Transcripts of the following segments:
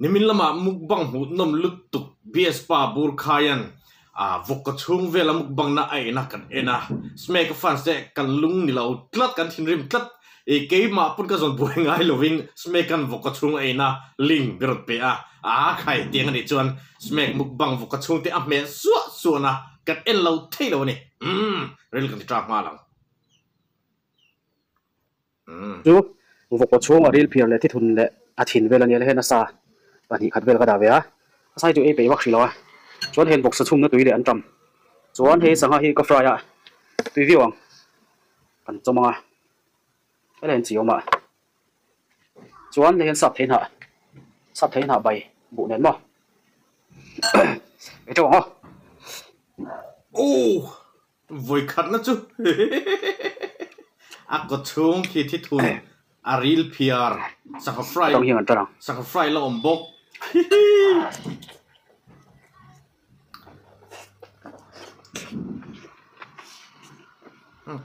Nimin lamah mukbang hmuhnawm lutuk BS pa Burkhaia'n vawk ka chhung vela mukbang na a ena kan en a, Smake a fans te kan lung ni lo tlat, kan thinrim tlat. I keimah pawn ka zawn buai ngai lovin Smake-a'n vawk ka chhung a ena link bi rawn pe a, aa khai tiang a nih chuan Smake mukbang vawk ka chhung te a hmeh suah suahna kan en lo thei lo a ni. Umm ril kan ti tang nghal ang. Chu vawkkaw chhung a ril phiar leh thithun leh a thin vel a nia le hian a sa pahnih khat vel ka dah ve a, a sai chu ei peih vak hrih lo a, chuan heng vawksa chhungna tui leh an tam chuan hei sangha hi ka fry a tui viau ang kan chawm ang a helai hian chi awm a chuan hei hian sap thei hnah sap thei hnah bai buh nen maw ei teuh ang aw. Aww Vawikhatna chu a kaw chhung khi thi thun a ril phiar sangha fry sangha fry la awm bawk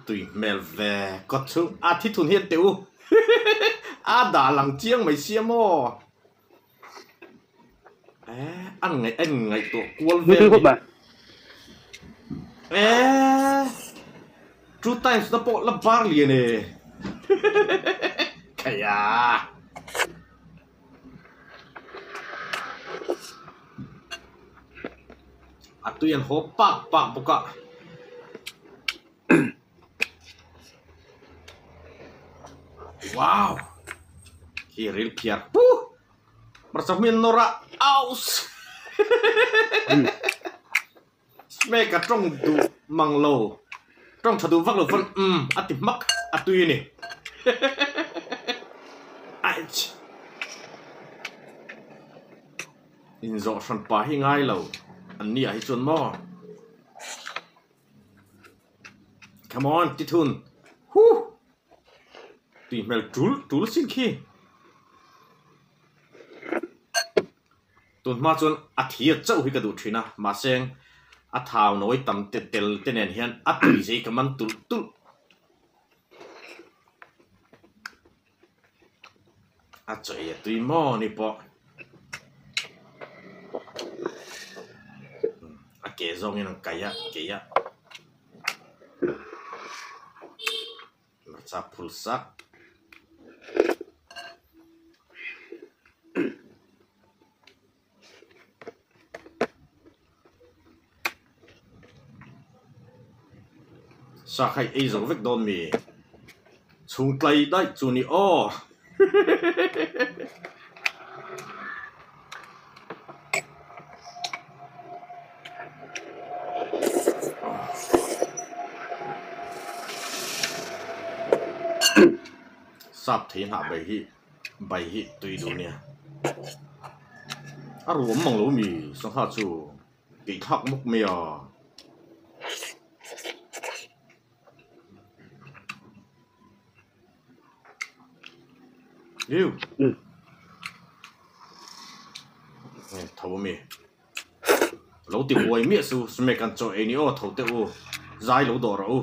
tui hmel ve kaw chhung a thi thun hian teh u a dah lang chiang mai sia maw an ngaih a inngaihtuah kual vel a ni. Eee two times na pawh la bar lian e khaia. A tui an haw pak pak bawk a. Wow! Khi ril phiar pu! Hmarcha hmin nawr a aus! Smack a tawng duh mang lo, tawng tha duh vak lo pawn umm a ti hmak a tui a ni. Aich! Inzawh hran pa hi ngai lo an ni ah hi chuan maw? Come on ti thun huh tui hmel tul tul sin khi tun hma chuan a thi a chauh hi ka duh thin a mahse a thau nawi tam te tel te nen hian a tui zei ka man tulh tulh. A chawi a tui maw ni pawh a ke zawngin an kaih a keih a hmarcha phul sak. Sa kha i ei zo vek dawn mi? Chhung tlai daih chu ni aw. Sap thei hnah bai hi. Bai hi tui duh nia. A ruam mang lo mi sangha chu tih thlak mawk mai a. Iu. Tho a mi. Lo ti buai miah su smack an chaw ei ni aw tho teh u. Zai lo dawh rawh u.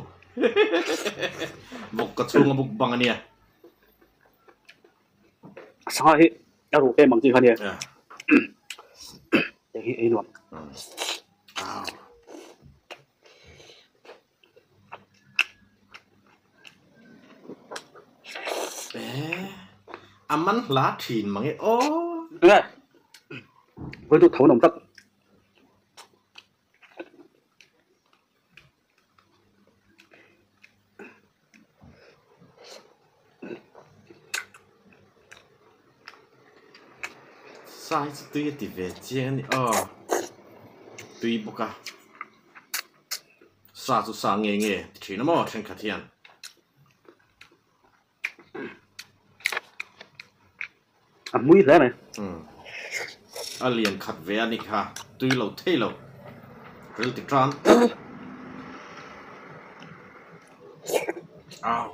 Vawk ka chhung a buk bang a nia. Sangha hi a ruh em ang tih kha nia hei hi ei nuam. A man hla thin mang e aw. Nge vawi duh tho an awm tlat. Sa hi chu tui a ti ve chiang a ni aw tui bawk a sa chu sa nge nge ti thin a maw thenkhat hian. A hmui hle mai. A lian khat ve a ni kha tui lo thei lo ril ti tan tlat. Au.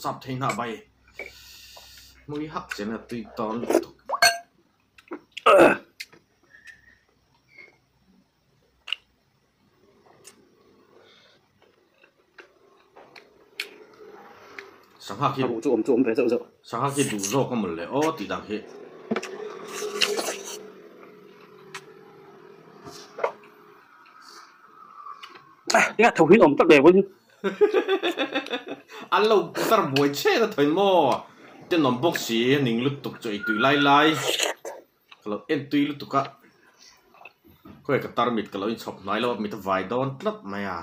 Sap thei hnah bai hmui hak chen a tui tawn lutuk. Sangha khi chu awm chu awm ve zeuh zeuh. Sangha khi duh zawk a mawlh le aw tih dan khi. Tinga tho hin awm tak ve vun. An lo tar buai che na thawi maw? Tenawm bawk si ning lutuk chu ei tui lai lai. Ka lo en tui lutuk a, khawi ka tarmit ka lo inchhawp hnai lo a, mit a vai dawn tlat mai a.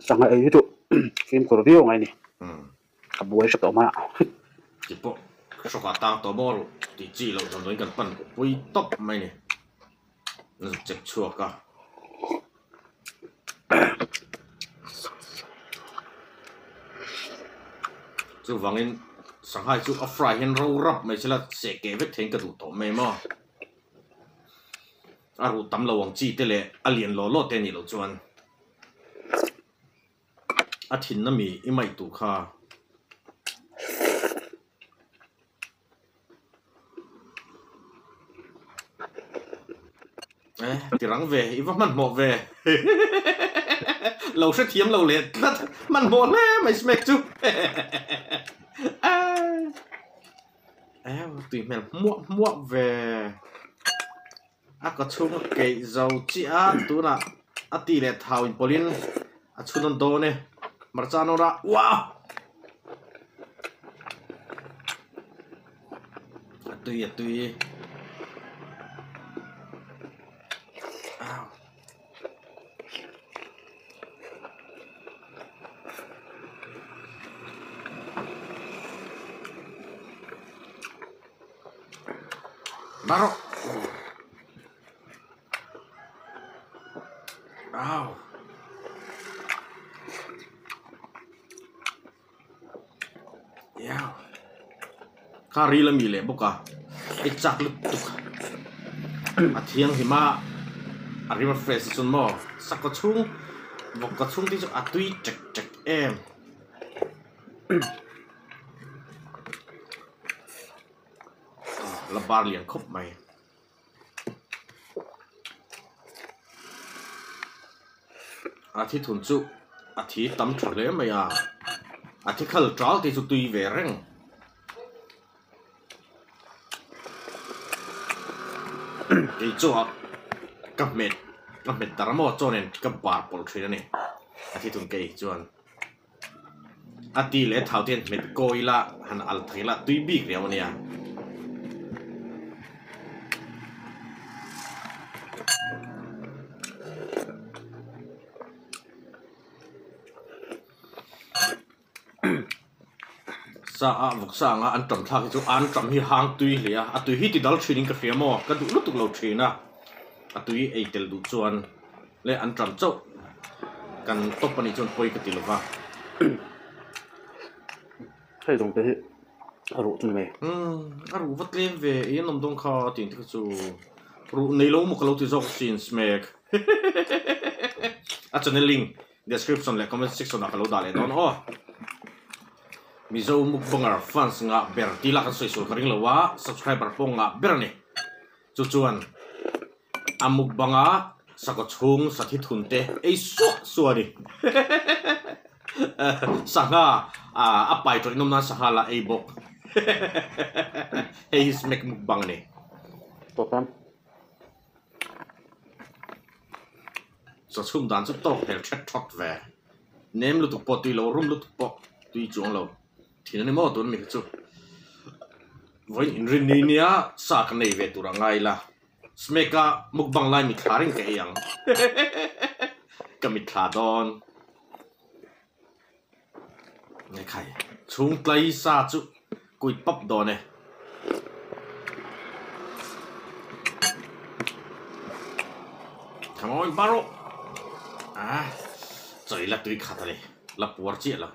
Sangha ei hi chu fimkhur viau ngai a ni, ka buai hre tawh mai a. Ti pawh hrawkah tang tawh maw tih chi loh damdawiin kan pan pui tawp mai a ni. Chek chhuak a. Chuvangin Sanghai chu a fry hian ro rap mai sela seh keh vek theiin ka duh tawh mai maw. A ruh tam lo ang chi te leh a lian law law te anih loh chuan a thinna mi i maih tur kha. Eh, ti rang ve, i va hmanhmawh ve. Lo hrethiam lo leh tlat, hmanhmawh hle mai smack chu. Eh, tui hmel hmuah hmuah ve. A ka chhung a keih zo chiah a, tunah a ti leh thau inpawlhin a chhun an dawn e. Hmarcha nawr a, uah! A tui a tui. Au. Baro. Au. Iau. Kha ril a mi leh bawk a, i chak lutuk a thianghlim a, a rim a fresh chuan maw sakkaw chhung vawkkaw chhung te chu a tui ṭek ṭek em. La bar lian khawp mai. A thi thun chu a thi tam tha hle mai a, a thi khal ṭal te chu tui ve reng. Kei chu a ka hmet ka hmet dar maw chuanin ka bar pawlh thin a ni a thi thun kei chuan. A ti leh thau te hian hmet kawi ila han al thei ila tui bik riau a nia. Sa a vawk sa anga an tam thlak hi chu an tam hi hang tui hle a, a tui hi ti dal thin in ka hria maw ka duh lutuk lo thin a, a tui ei tel duh chuan. Leh an ṭam chauh kan tawp a nih chuan pawi ka ti lova. Hei zawng te hi a ruh chu ni mai. Umm a ruh va tlem ve i an awm dawn kha tih te kha chu ruh nei lo maw ka lo ti zawk asin smack a channel link description leh comment section ah ka lo dah leh dawn aw. Mizo mukbanger fans ngah ber tih lah kan sawi sual ka ring lo a subscriber pawh ngah ber a ni chu chuan. A mukbang a sakhaw chhung sathi thun te ei suah suah a ni. Sangha a pai tawih nawm nan sangha la ei bawk. Hei hi smack mukbang a ni. Tawp ang. Chaw chhum dan chu tawk hmel thet thawt ve. Nem lutuk pawh tui lo, rum lutuk pawh tui chuang lo. Thin a ni maw tun mi kha chu. Vawiin inrin ni nia sa ka nei ve tur a ngai la. Smack a mukbang lai mitthla reng ka ei ang. Ka mitthla dawn. Nge khai chhung tlai sa chu kuit pap dawn e. Come on baro. Ah chawi la tui khat a ni. La puar chiah lo.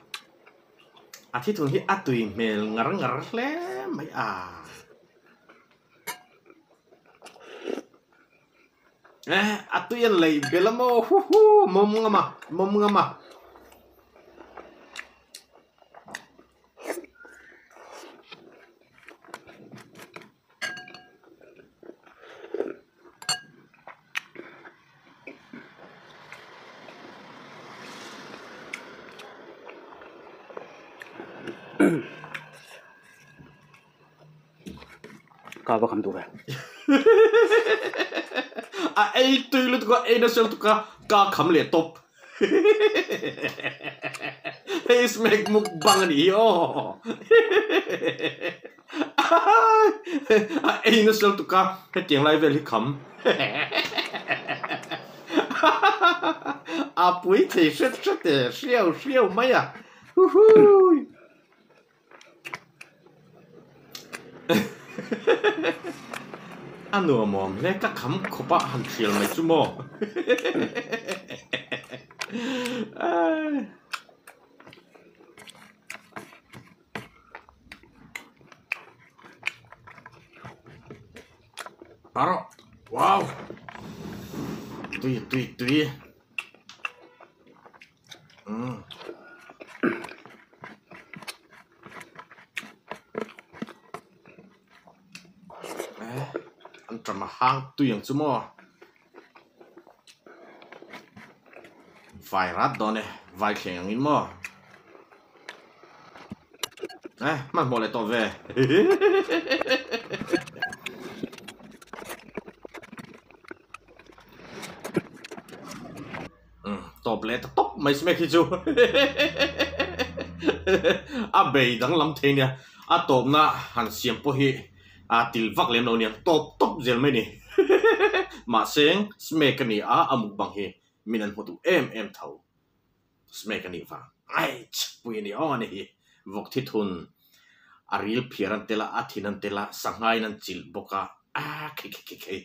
A thithun hi a tui hmel ngar ngar hle mai a. Eh, a tui an lei bel a maw? Huhu, mawm ngam a, mawm ngam a. Ka va kham duh ve. A ei tui lutuk a, ei nasa lutuk a, ka kham leh tawp. Hei smack mukbang a nih hi aw. A ei nasa lutuk a, hetiang lai vel hi kham. A pui thei hret hret e, hriau hriau mai a. Huhui. A nuamawm hle ka kham khawp a han hrial mai chu maw. Aro wow tui tui tui Umm. Eh, an ṭam a hang tui ang chu maw? Vai rat dawn e, vai thleng angin maw? Eh, hmanhmawh leh tawh ve. Tawp leh ta tawp mai smek hi chu a bei danglam thei nia a tawpna han siam pawh hi a til vak lem lo nia tawp tawp zel mai ni mahse smek a ni a a mukbang hi min an hmu duh em em tho smek a nih vang aih chhpui a ni aw a ni hi vawk thi thun a ril phiar an tel a a thin an tel a sangha in an chilh bawk a a khi khi khi khi.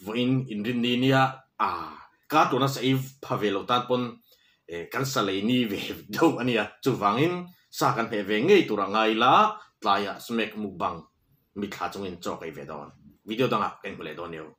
Vawiin inrinni nia a ka tuna sa ei pha ve lo tan pawn kan sa lei ni ve deuh a nia. Chuvangin sa kan hmeh ve ngei tur a ngai ila tlaiah smack mukbang mithla chungin chaw ka ei ve dawn. Video dangah ka inhmu leh dawn nia u.